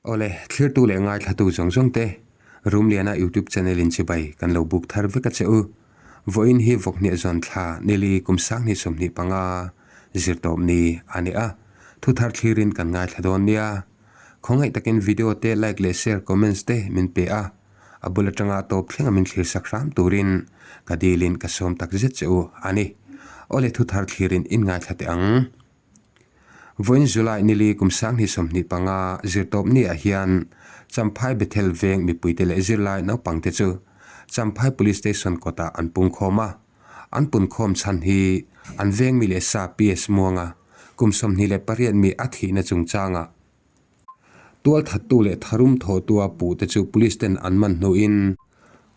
Awle, thlirtu leh ngaithlatu zawng zawng te, Rumliana YouTube channel in chibai kan lo buk thar vek a che u. Vawiin hi Vawkhniah zawn thla nili kum 20 25 zirtawp ni a ni a, thu thar thlirin kan ngaithla dawn nia. Khawngaih takin video te like leh share comments te min pe a, a bul atanga a tawp thlenga min thlir sak hram turin ka dilin ka sawm tak zet che u a ni. Awle thu thar thlirin in ngaithla teh ang. Vawiin July nili kum 2025 zirtawp ni ah hian Champhai Bethel veng mipuite leh zirlai naupangte chu Champhai Police Station kawtah an pungkhawm a. An punkhawm chhan hi an veng mi leh sa PS Muanga kum 28 mi a thihna chungchangah Tualthattu leh tharum thawhtua puhte chu police ten an man hnuin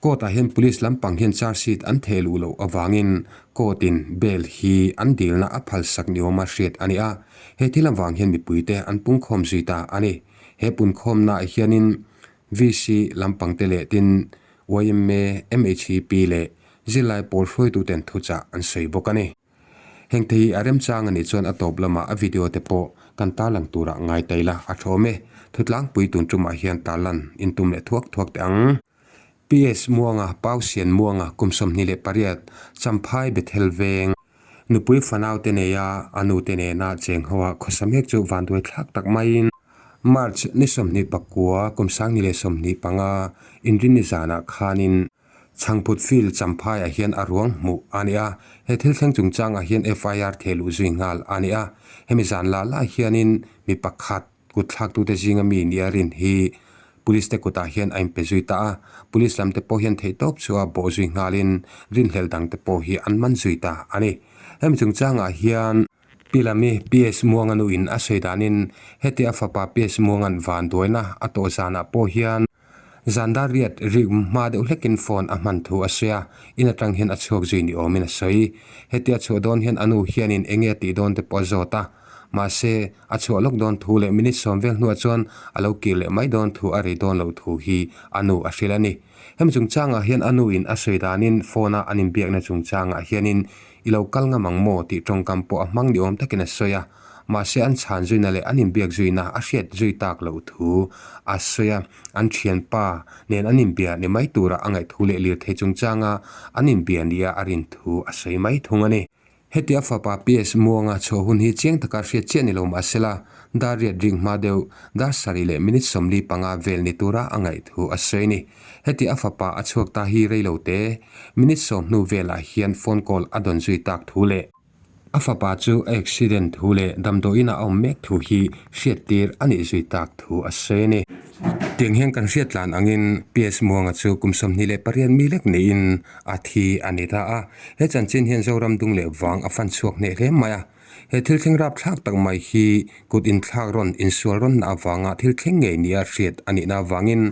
court ah hian police lampang hian charge sheet an theh luh loh avangin court in bail hi an dilna a phalsak ni awma hriat a ni a, he thil avang hian mipuite an pungkhawm zui ta a ni. He punkhawmnaah hianin VC lampangte leh tin yma, MHEP leh zirlai pawl hruaituten thuchah an sawi bawk a ni. Hengte hi a remchang a nih chuan a tawp lamah a video te pawh kan tarlang turah ngai ta ila a thawm e. Thutlangpui tun tumah hian tarlan intum leh thuak thuak teh ang. PS Muanga, Pau Sian Muanga, kum 28, Champhai Bethel Veng, nupui fanau te neia a nu te nena cheng ho a khawsa mek chu vanduai thlak tak maiin March ni 29, kum 2025 Inrinni zanah khanin Chhangphut Field Champhaiah hian a ruang hmuh a ni a, he thil thleng chungchangah hian FIR theh luh zui nghal a ni a. Hemi zan lah lah hianin mi pakhat kut thlaktute zinga mi nia rin hi Police te kutah hian a inpe zui ta a, Police lam te pawh hian theihtawp chu a bawh zui nghalin rinhlelh dang te pawh hi an man zui ta a ni. Hemi chungchangah hian Pi Lami PS Muanga nuin a sawi danin heti a fapa PS Muanga'n vanduaina a tawh zanah pawh hian Zan dar riat rik hma deuh hlekin phone a hman thu a sawi a, in atang hian a chhuak zui ni awmin a sawi. Hetia chhuah dawn hian a nu hianin eng nge a tih dawn te pawh a zawt a, mahse a chhuah lawk dawn thu leh minute sawm vel hnuah chuan a lo kir leh mai dawn thu a rei dawn loh thu hi a nu a hrilh a ni. Hemi chungchangah hian a nu in a sawi danin phone a an inbiakna chungchangah hianin i lo kal ngam ang maw tih tawngkam pawh a hmang ni awm takin a sawi a. Mahse an chhan zuina leh an inbiak zuina a hriat zui tak loh thu a sawi a, an thianpa nen an inbia ni mai tura a ngaih thu leh lirthei chungchanga an inbia nia a rin thu a sawi mai thung a ni. Heti a fapa PS Muanga chhuah hun hi chiang taka hriat chiah ni lo mahsela dar riat ring hma deuh dar sarih leh minute 45 vel ni tura a ngaih thu a sawi a ni. Heti a fapa a chhuak ta hi rei lo te minute sawm hnu velah hian phone call a dawn zui tak thu leh A fapa chu a accident thu leh damdawiin a awm mek thu hi hriattir a nih zui tak thu a sawi a ni. Tiang hian kan hriat tlan angin PS Muanga chu kum 28 mi lek niin a thi a ni ta a. He chanchin hian Zoram dung leh vang a fan chhuak hneh hle mai a. He thil thleng rapthlak tak mai hi kut inthlak rawn insual rawnna avanga thil thleng ngei nia hriat a nihna avangin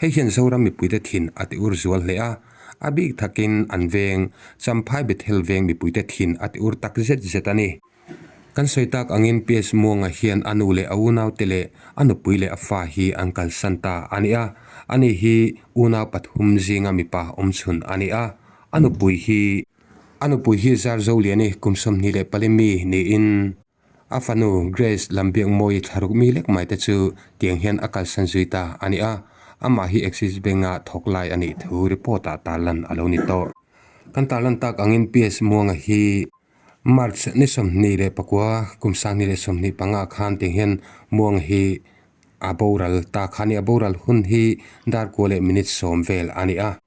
hei hian Zoram mipuite thin a ti ur zual hle a. A bik thakin an veng, Champhai Bethel veng mipuite thin a ti ur tak zet zet a ni. Kan sawi tak angin PS Muanga hian a nu leh a unaute leh a nupui leh a fa hi an kalsan ta a ni a. Ani hi unau pathum zinga mipa awmchhun a ni a. A nupui hi a nupui hi Zarzoliani kum 24 mi niin A fanu Grace Lambiakmawii thlaruk mi lek mai te chu tiang hian a kalsan zui ta a ni a, amah hi Axis Bank-a thawk lai a nih thu report-ah tarlan a lo ni tawh. Kan tarlan tak angin PS Muanga hi March ni 29 kum 2025 khan tiang hian Muanga hi a boral ta kha a ni. A boral hun hi dar kua leh minute sawm vel a ni a.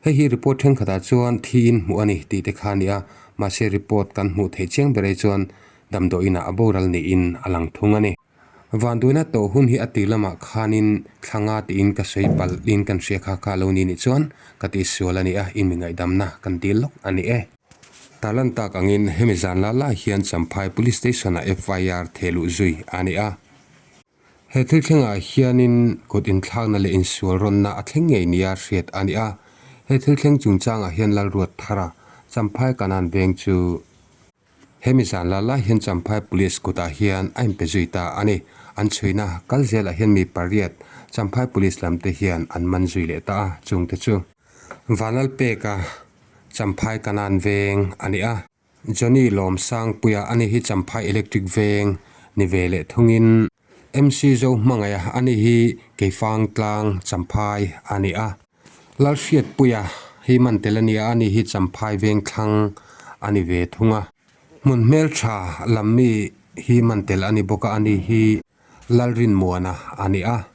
Hei hi report thenkhatah chuan thiin hmuh a ni tih te kha a ni a, mahse report kan hmuh theih chiang ber ai chuan damdawiinah a boral niin a lang thung a ni. Vanduaina tawh hun hi a tir lamah khanin thla nga tiin ka sawi palh in kan hria kha kha lo ni nih chuan ka tihsual a ni a, in mi ngaihdamna kan dil lawk a ni e. Tarlan tak angin hemi zan la lai hian Champhai Police Station-ah FIR theh luh zui a ni a. He thil thlengah hianin kut inthlakna leh insual rawnna a thleng ngei nia hriat a ni a. He thil thleng chungchangah hian Lalruat Thara, Champhai Kanan veng chu hemi zan la lai hian Champhai Police kutah hian a inpe zui ta a ni. An chhuina kal zelah hian mi pariat Champhai Police lam te hian an man zui leh ta a, chungte chu Vanlalpeka, Champhai Kanan veng a ni a. Johnny Lawmsangpuia a ni hi Champhai Electric veng ni ve leh thungin. MC Zohmangaia a ni hi Keifang tlang Champhai a ni a. Lalhriatpuia hi man tel a ni a, a ni hi Champhai veng thlang a ni ve thung a. Hmun hmeltha lam mi hi man tel a ni bawk a, a ni hi Lalrinmuana a ni a.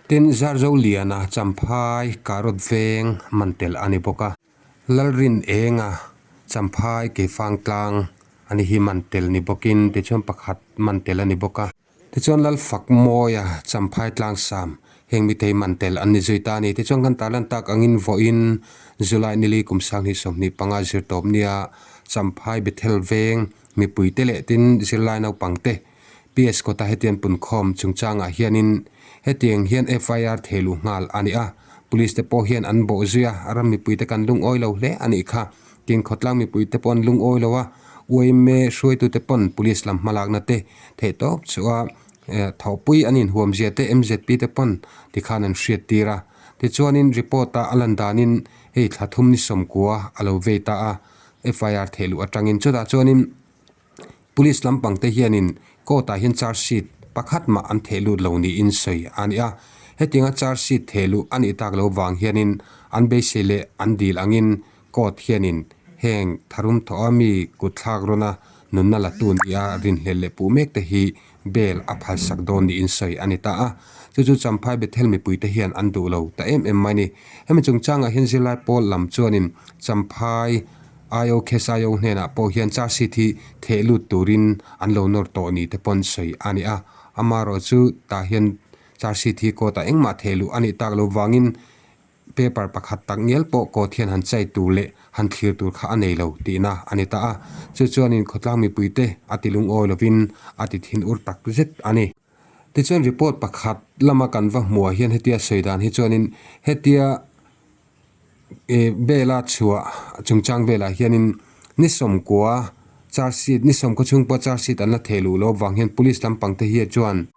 Tin, Zarzoliana Champhai Karot veng man tel a ni bawk a. Lalrin Enga, Champhai Keifang tlang a ni hi man tel ni bawkin tichuan pakhat man tel a ni bawk a. Tichuan Lalfakmawia, Champhai tlang sam heng mitei man tel an ni zui ta a ni. Tichuan kan tarlan tak angin vawiin July nili kum 2025 zirtawp nia Champhai Bethel veng mipuite leh tin zirlai naupangte PS kawta hetiang punkhawm chungchangah hianin hetiang hian FIR thehluh nghal a ni a, Police te pawh hian an bawh zui a, ram mipuite kan lungawi lo hle a nih kha. Tin, khawtlang mipuite pawh an lungawi lo a, yma hruaitute pawn Police lam hmalakna te theih tawp chu a thawhpui an inhuam zia te MZP te pawn tikhan an hriat tir a. Tichuanin report a a lan danin hei thla thum ni 90 a lo vei ta a, FIR thehluh atangin chutah chuanin Police lampang te hianin court ah hian charge sheet pakhat mah an theh lut lo niin sawi a ni a. Hetianga charge sheet theh luh a nih tak lo vang hianin an beisei leh an dil angin court hianin heng tharum thawh a mi kut thlak rawn a nunna la tu nia rinhlelh leh puh mek te hi bail a phalsak dawn niin sawi a ni ta a. Chu chu Champhai Bethel mipuite hian an duh lo ta em em mai a ni. Hemi chungchangah hian zirlai pawl lam chuanin Champhai IO KSIO hnenah pawh hian charge sheet hi theh lut turin an lo nawr tawh ni te pawn sawi a ni a. Amaherawh chu tah hian charge sheet hi court ah engmah theh luh a nih tak loh vangin paper pakhat tak ngial pawh court hian han chai tur leh han thlir tur kha a nei lo tihna a ni ta a. Chu chuanin khawtlang mipuite a ti lungawi lovin a ti thin ur tak zet a ni. Tichuan report pakhat lama kan va hmuh ah hian hetia sawi dan hi chuanin hetia Ih bela chhuah chungchang velah hianin ni 90 charge sheet ni 90 chhung pawh charge sheet an la theh luh loh avang hian police lampang te hi chuan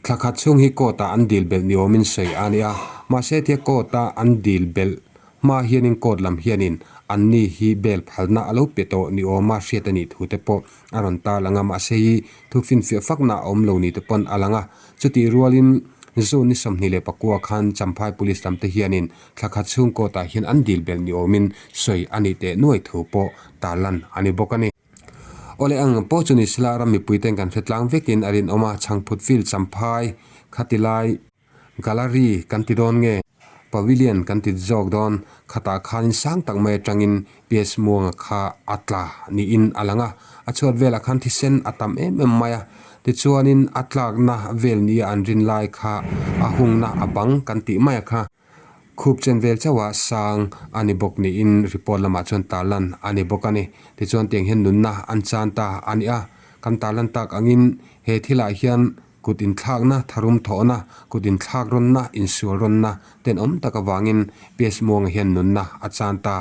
thla khat chhung hi court ah an dil belh ni awmin sawi a ni a mahse hetia court a an dil belh hma hianin court lam hianin an ni hi bail phalna a lo pe tawh ni awma hriat a nih thu te pawh a rawn tarlang a mahse hi thu finfiah fakna a awm lo ni te pawn a lang a chutih rualin June ni 29 khan Champhai police lam te hianin Thla khat chhung court ah hian an dil belh ni awmin sawi a nih teh nuai thu pawh tarlan a ni bawk a ni. Awle ang pawh chu ni sela ram mipui ten kan hre tlang vekin a rinawm a, chhangphut field Champhai khati lai gallery kan ti dawn nge pavilion kan ti zawk dawn khatah khanin sang tak mai atangin PS Muanga kha a tla niin a lang a, a chhuat velah khan thisen a tam em em mai a, tichuanin a tlakna vel nia an rin lai kha a hungna a bang kan tih mai a kha. Khup chen vel chauha sang a ni bawk niin report lamah chuan tarlan a ni bawk a ni. Tichuan tiang hian nunna an chan ta a ni a, kan tarlan tak angin he thilah hian kut inthlakna, tharum thawhna, kut inthlak rawnna, insual rawnna tenawm tak avangin PS Muanga hian nunna a chan ta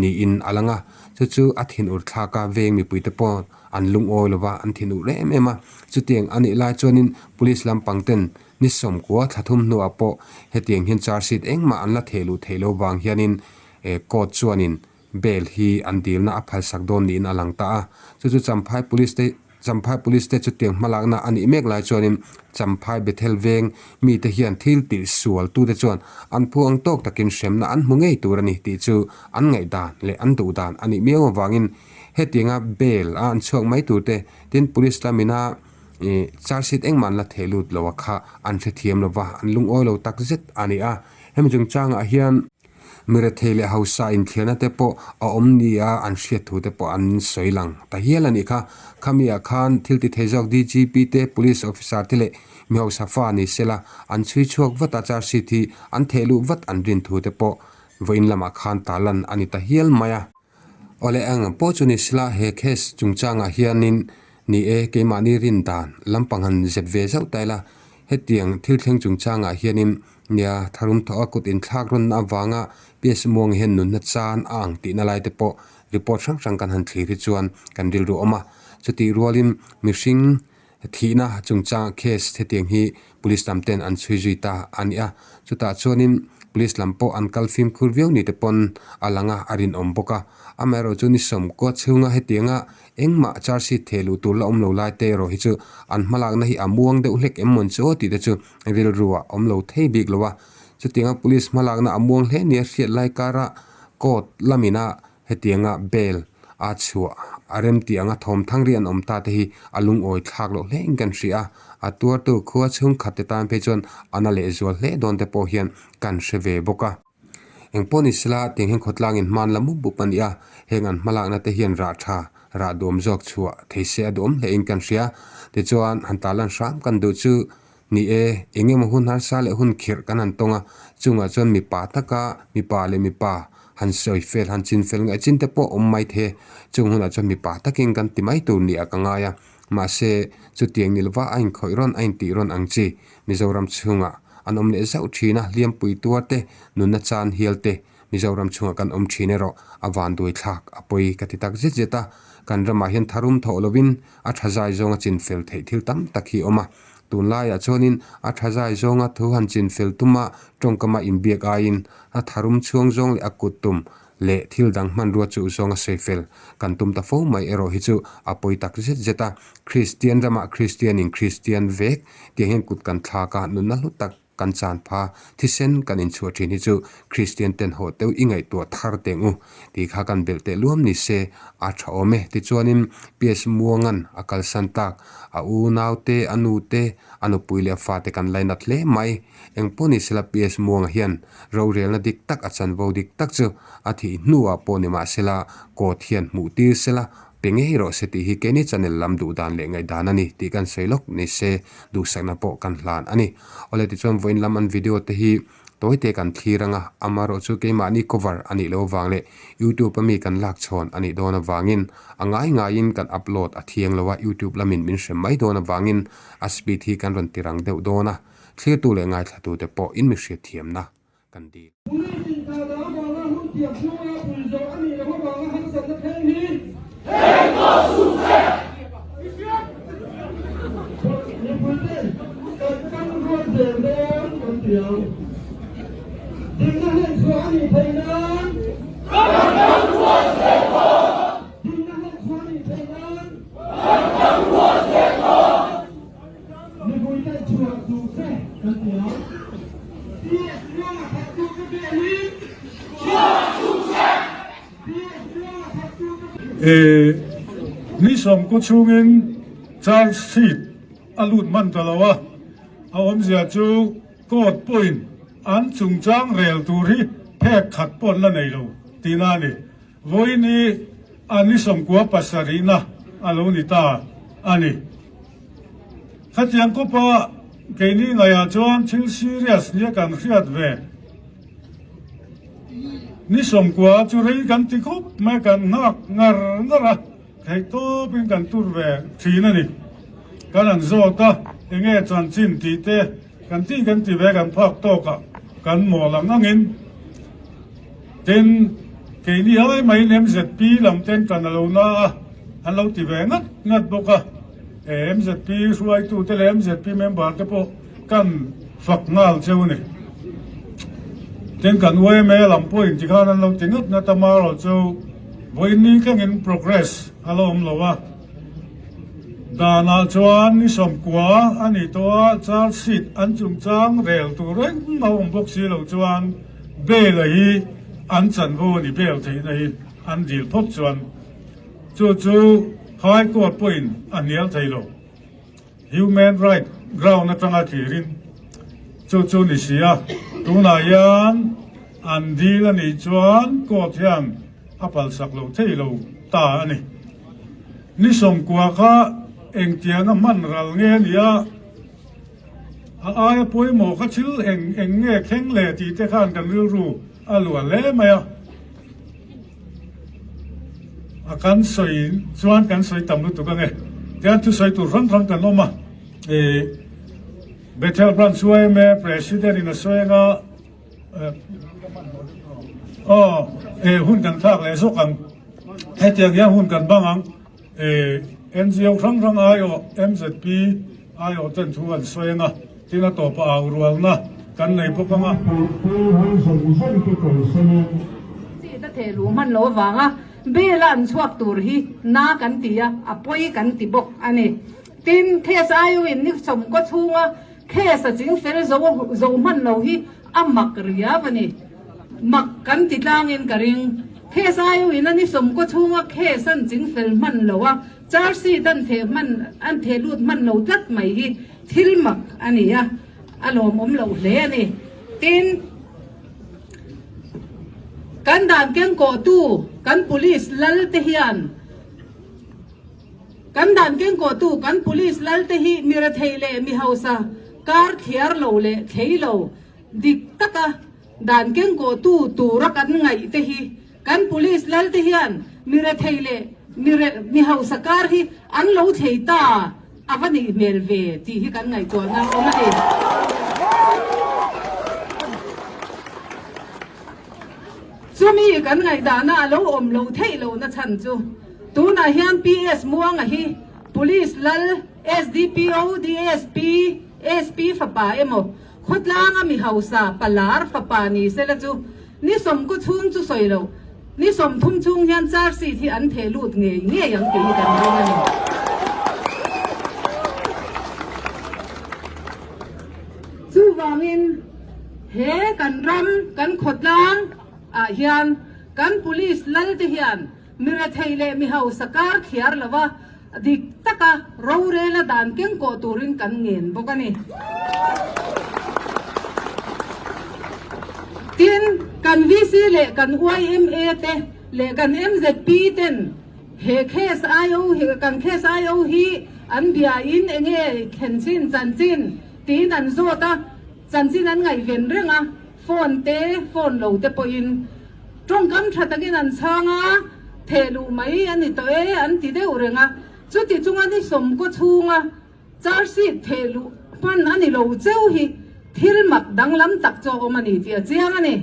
niin a lang a. Chu chu a thinur thlak a, veng mipuite pawh an lungawi lova an thinur em em a. Chutiang a nih lai chuanin police lampang ten Ni 90 thla thum hnuah pawh hetiang hian charge sheet engmah an la theh luh theih loh vang hianin court chuanin bail hi an dilna a phalsak dawn niin a lang ta a. Chu chu Champhai Police te Champhai Police te chutiang hmalakna a nih mek lai chuanin Champhai Bethel veng mite hian thil tih sual tute chuan an phu ang tawk takin hremna an hmu ngei tur a ni tih chu an ngaihdan leh an duhdan a nih miau avangin hetianga bail a an chhuak mai turte tin Police lamina Ih, charge sheet engmah an la theh lut lo a kha an hrethiam lo va, an lungawi lo tak zet a ni a. Hemi chungchangah hian mi rethei leh hausa inthiarna te pawh a awm nia an hriat thu te pawh an sawi lang ta hial a nih kha. Khami ah khan thil ti thei zawk DGP te, Police Officer te leh mi hausa fa ni sela an chhui chhuak vat a, charge sheet hi an theh luh vat an rin thu te pawh vawiin lamah khan tarlan a ni ta hial mai a. Awle ang pawh chu ni sela he case chungchangah hianin ni e keimahni rin dan lampang han zep ve zauh ta ila hetiang thil thleng chungchangah hianin nia tharum thawh a kut inthlak rawnna avanga PS Muang hian nunna chan a ang tihna lai te pawh report hrang hrang kan han thlir hi chuan kan rilru awm a chutih rualin mihring Thihna chungchang case hetiang hi police lam ten an chhui zui ta a ni a, chutah chuanin Police lam pawh an kal fimkhur viau ni te pawn a lang a, a rinawm bawk a. Amaherawh chu ni sawmkua chhunga hetianga engmah charge sheet theh luh tur la awm lo lai te erawh hi chu an hmalakna hi a muang deuh hlek em mawn chu aw tih te chu rilru ah awm lo thei bik lo a. Chutianga police hmalakna a muang hle nia hriat lai kara court lamina Hetianga bail a chhuah a rem tih anga thawm thang ri an awm ta te hi a lungawi thlak loh hle in kan hria a, a tuartu khua chhungkhat te tan phei chuan a na leh zual hle dawn te pawh hian kan hre ve bawk a. Eng pawh ni sela tiang hian khawtlangin hman la mup mup a ni a, heng an hmalakna te hian rah tha rah duam zawk chhuah thei se a duhawm hle in kan hria. Tichuan han tarlan hram kan duh chu Ni e, eng emaw hun harsa leh hun khirh kan han tawng a, chungah chuan mipa taka mipa leh mipa han sawi fel, han chin fel ngaih chin te pawh awm mai the. Chung hunah chuan mipa takin kan ti mai tur nia ka ngai a, mahse chutiang ni lova a inkhawih rawn a intih rawn ang chi Mizoram chhungah an awm leh zauh thin a, hliampui tuar te, nunna chan hial te Mizoram chhungah kan awm thin erawh a vanduai thlak a pawi ka ti tak zet zet a, kan ramah hian tharum thawh lovin a tha zai zawnga chin fel theih thil tam tak hi a awm a. Tunlaiah chuanin a tha zai zawnga thu han chin fel tuma tawngkama inbiak aiin a tharum chhuang zawng leh a kut tum leh thil dang hmanrua chuh zawnga sawi fel kan tum ta fo mai erawh hi chu a pawi tak zet zet a. Kristian ramah Kristianin Kristian vek tiang hian kut kan thlak a, nunna hlu tak Kan chan pha thisen kan inchhuah thin hi chu Kristian ten haw teuh i ngaihtuah thar teng u tih kha kan belh teh luam ni se a tha awm e. Tichuanin PS Muangan a kalsan tak a unau te, a nu te, a nupui leh a fate kan lainat hle mai. Engpawh ni sela PS Muanga hian rorelna dik tak a chanvo dik tak chu a thih hnuah pawh ni mahsela court hian hmuh tir sela Pe ngei rawh se tih hi keini channel lam duh dan leh ngaihdan a ni tih kan sawi lawk ni se duhsakna pawh kan hlan a ni. Awle tichuan vawiin lam an video te hi tawi te kan thlir anga amaherawh chu keimahni cover a nih loh avang leh youtube a mi kan lak chhawn a nih dawn avangin a ngai ngaiin kan upload a thiang lo a youtube lamin min hrem mai dawn avangin a speed hi kan rawn ti rang deuh dawn a thlirtu leh ngaithlatute pawh in mi hriatthiamna kan dil. Police inthahna avanga hun thiam chhunga pui zawh a nih loh avanga harsatna thleng hi Thleng tawh suh se! Mipuiten kan tang rual zel dawn kan ti ang. Dinna hlenchhuah a nih theih nan Kan tang rual zel dawn! Dinna hlenchhuah a nih theih nan Kan tang rual zel dawn! Mipui ten chhuah duh che kan ti a. PS Muanga thattu te bel hi chhuah duh che. PS Muanga thattu te Eh, ni sawmkaw chhungin charge sheet a lut hman ta lo a, a awmzia chu court pawhin an chungchang rel tur hi phek khat pawh an la nei lo tihna a ni. Vawiin hi a ni 90 pasarihna a lo ni ta a ni. Khatiang kawpa keini ngaihah chuan thil serious nia kan hriat ve. Ni 90 chu rei kan ti khawp mai kan nghak ngar ngar a, theih tawpin kan tur ve thin a ni. Kan han zawt a, enge chanchin tih te Kan tih kan ti ve kan phak tawkah kan mawl ang angin tin keini ai maiin MZP lam ten kan a lo na a, an lo ti ve ngat ngat bawk a, he MZP hruaitute leh MZP member te pawh kan fak nghal cheu a ni. Tin kan yma lam pawhin tikhan an lo ti ngat ngat a, marawhchu vawiin ni thlengin progress a la awm lo a. Danah chuan ni 90 a nih tawh a, charge sheet an chungchang rel tur engmah awm bawk si lo chuan bail a hi an chanvo a ni, bail theihna hi an dil phawt chuan chu chu High Court pawhin a hnial thei lo. Human right ground atanga thlirin chu chu ni si a, tunah hian an dil a nih chuan court hian a palsak lo thei lo ta a ni. Ni 90 kha engtianga hman ral nge a nia, a aia pawimawh kha thil eng eng nge thleng le tih te khan kan rilru a luah hle mai a. A kan sawi chuan kan sawi tam lutuk ange. Tian thusawi tur hrang hrang kan awm a. Bethel Branch yma President in a sawi anga, Aw, e hun kan thlak leh zawk ang. Hetiang hian hun kan bang ang. E NGO hrang hrang aiawh MZP aiawh ten thu an sawi ang a, tin a tawpa au rualna. kan nei bawk ang a. Seat a theh luh hman loh avanga bail a an chhuak tur hi na kan ti a, a pawi kan ti bawk a ni. Tin, case IO in ni sawmkaw chhunga case a ching fel zo zo hman lo hi a mak riau a ni. Mak kan ti tlangin ka ring. Case IO in a ni sawmkaw chhunga case an ching fel hman lo a, charge sheet an theh hman an theh lut hman lo tlat mai hi thil mak a ni a, a lawmawm loh hle a ni. Tin, kan dan kengkawhtu kan police lal te hian kan dan kengkawhtu kan police lal te hi mi rethei leh mi hausa kar thliar lo leh thlei lo dik taka dan kengkawhtu tura kan ngaih te hi Kan police lal te hian mi rethei leh mi mi hausa kar hi an lo thlei ta a va nih hmel ve tih hi kan ngaihtuahna a awm a ni. Chumi kan ngaihdahna a lo awm lo theih lohna chhan chu tunah hian PS Muanga hi police lal SDPO, DSP, SP fapa emaw Khawtlanga mi hausa palar fapa ni sela chu ni sawmkaw chhung chu sawi lo, ni 30 chhung hian charge sheet hi an theh lut ngei ngei ang tih hi kan ring a ni. Chuvangin he kan ram, kan khawtlang ah hian kan police lal te hian mi rethei leh mi hausa kar thliar lova Dik taka rorela dan keng kawh turin kan ngen bawk a ni. Tin, kan VC leh kan yma te leh kan MZP ten he case IO hi kan case IO hi an biain enge thlen chin chanchin tiin an zawt a, chanchin an ngaihven reng a, phone te phone lo te pawhin Tawngkam tha takin an chhang a, theh luh mai a ni tawh e an ti deuh reng a, chuti chunga ni sawmkaw chhunga charge sheet theh luh hman a ni lo cheu hi thil mak danglam tak chu a awm a ni tih a chiang a ni.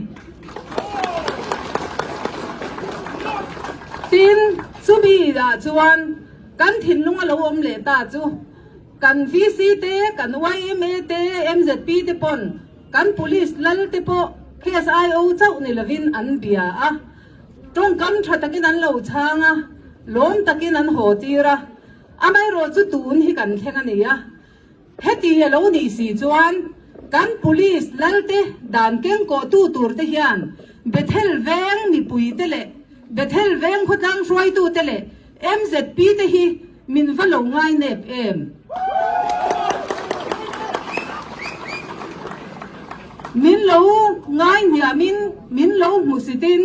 Tin, chumi ah chuan kan thinlung a lo awm leh ta chu kan VC te, kan yma te, MZP te pawn Kan police lal te pawh case IO chauh ni lovin an bia a, tawngkam tha takin an lo chhang a, lawm takin an haw tir a, amaherawh chu tun hi kan thleng a ni a. Heti a lo nih si chuan kan police lal te dan kengkawhtu tur te hian Bethel veng mipui te leh Bethel veng khawtlang hruaitu te leh MZP te hi Min va lo ngai nep em? Min lo ngai hniamin, min lo hmusitin,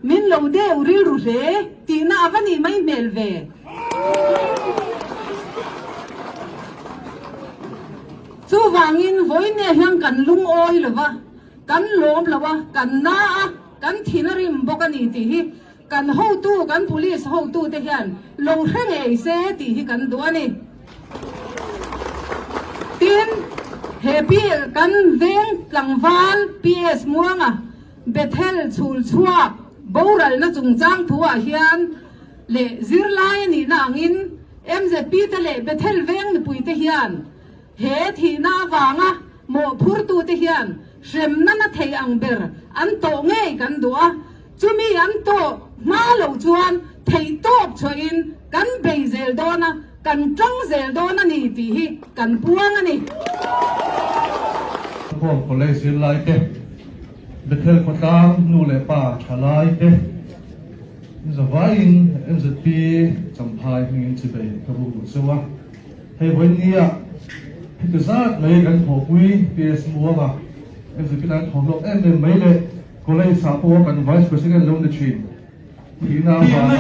min lo deuh rilru hle tihna a va nih mai hmel ve. Chuvangin vawiin hian kan lungawi lo va, kan lawm lo a, kan na a, kan thin a rim bawk a ni tih hi Kan hotu, kan police hotu te hian lo hre ngei se tih hi kan duh a ni. Tin, he pi kan veng tlangval PS Muanga Bethel chhul chhuak boralna chungchang thu ah hian leh zirlai a nihna angin MZP te leh Bethel veng mipui te hian He thihna avanga mawhphurtute hian hremna na thei ang ber an tawh ngei kan duh a, chumi an tawh hma loh chuan theihtawp chhuahin kan bei zel dawn a, kan tang zel dawn a ni tih hi kan puang a ni. Khawm College zirlai te, Bethel khawtlang nu leh pa thalai te, zavaiin MZP Champhai hmingin chibei ka buk duh cheu a. Hei vawinia heti zat mai kan thawhpui PS Muanga MZP tan thawh hlawk em em mai leh College ah pawh kan Vice President lo ni thin thihna avanga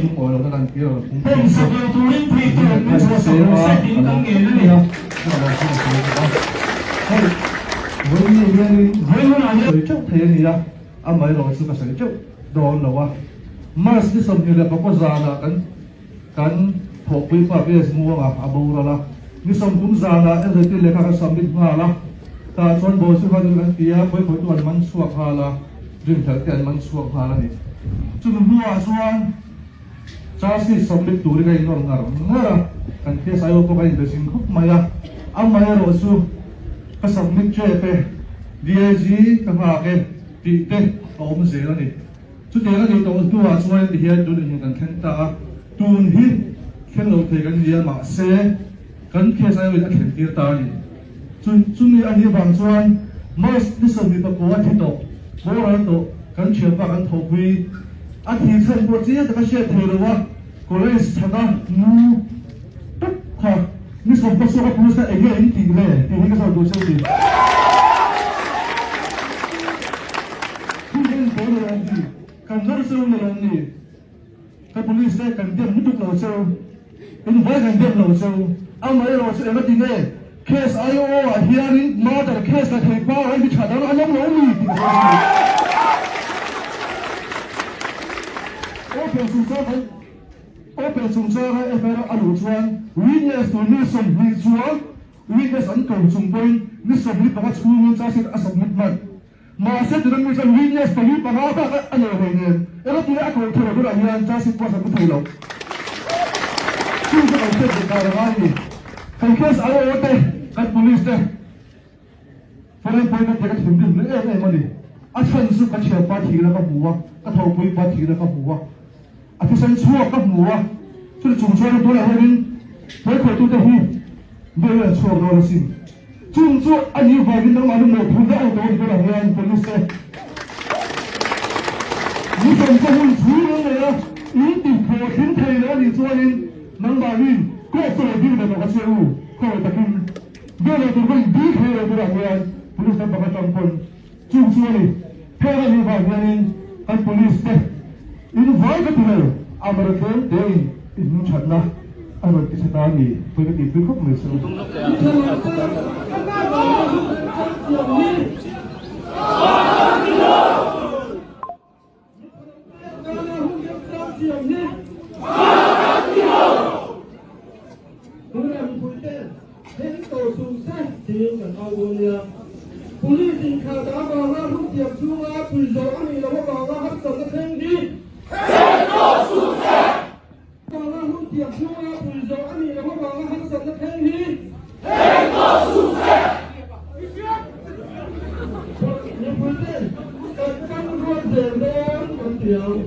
lungawi lohna lan tir a rawn phung thin chu hi kan seng a ka lo mai a ka lo sawi sawi bawk a. Hei vawinia hianin sawi teuh thei a ni a, amaherawh chu ka sawi teuh dawn lo a. March ni 24 zanah kan Kan thawhpui pa PS Muanga a boral a, ni 30 zanah NZT lehkha kan submit nghal a, tah chuan Bawlsi huan an ti a, khawi-khawitu an man chhuak nghal a, rinhlelh te an man chhuak nghal a ni. Chumi hnuah chuan charge sheet submit turin a inawr ngar ngar a, kan PSIO pawh ka inbe zing khawp mai a, amaherawhchu ka submit tep e. DIG ka nghak e tih te a awm zel a ni. Chutiang a nih tawh hnuah chuan tihian tun inhmun kan thleng ta a, tun hi thleng lo thei kan ni a, mahse kan case aiawhin a thlen tir ta a ni. Chumi a nih vang chuan March ni 24 a thi tawh, boral tawh kan thianpa kan thawhpui a thi chhan pawh chiang taka hriat thei lo a, College chhana nu tuk kha ni 16 a police kha enge in tih le tih hi ka zawt duh cheu ni. Hun en pawl lo ang ni, kan nawr cheu ni lo ang ni, ka police te kan dem lutuk lo cheu, in vai kan dem lo cheu, amaherawh chu enga tinge case IO ah hianin murder case la thei pa hi mi tha dang an awm lo mi tih ka sawi a ni. Open chungchang kan Open chungchanga FIR a luh chuan witness tur mi 20 chuang witness an ko chung pawhin ni 25 chhungin charge sheet a submit hman. Mahse tuna mi chuan witness pali panga bak a nei hlei nen erawh tuna a ko thei lo tunah hian charge sheet pawh a submit thei lo. Chu chu kan hriat ve kar a ngai a ni. Kan case IO te, kan police te foreign point te ka thinrim hle em em a ni. A chhan chu ka thianpa thihna ka hmu a, ka thopuipa thihna ka hmu a. A thisen chhuak ka hmu a, chuti chung chuan tunah hianin hmeichhawtute hi bail an chhuak dawn asin. Chung chu a nih vangin nangmah nu mawhphurhna a awm tawh a ni tunah hian police te mission te hun chhung an nei a, in ti hlawhtling thei lo a nih chuanin nangmahnin court chu lo ding ve tawh ka che u, khawngaih takin bail lo tur pawhin dil thei lo tunah hian police lampang atang pawn. Chung chu a ni. Heng a nih vang hianin kan police te in vai ka ti lo, amara tlem tein in hming thatna a rawn ti chhe ta a ni, pawi ka tihpui khawp mai chu. Police inkhah dah avanga hun thiam chhunga pui zawh a nih loh avanga harsatna thleng hi Avanga hun thiam chhunga pui zawh a nih loh avanga harsatna thleng hi Mipuiten kan tang rual zel dawn kan ti ang.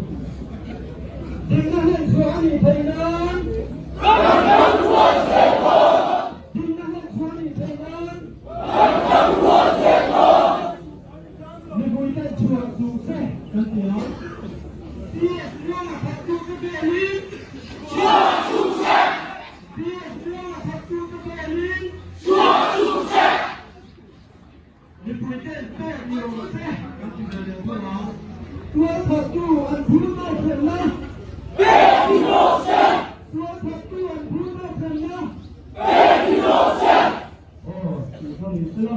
Dinna hlen chhuah a nih theih nan Kan tang rual zel dawn. Dinna hlen chhuah a nih theih nan Kan tang rual zel dawn. Mipuiten chhuah duh se kan ti ang. PS Muanga thattu te belin Chhuah duh se. PS Muanga thattu te belin Chhuah duh se. Mipuiten pek ni rawh se kan ti ve leh thung ang. Tualthattu an phur zawk hremna pek ni rawh se. Tualthattu an phur zawk hremna pek ni rawh se. Aw, tih kha ni se la.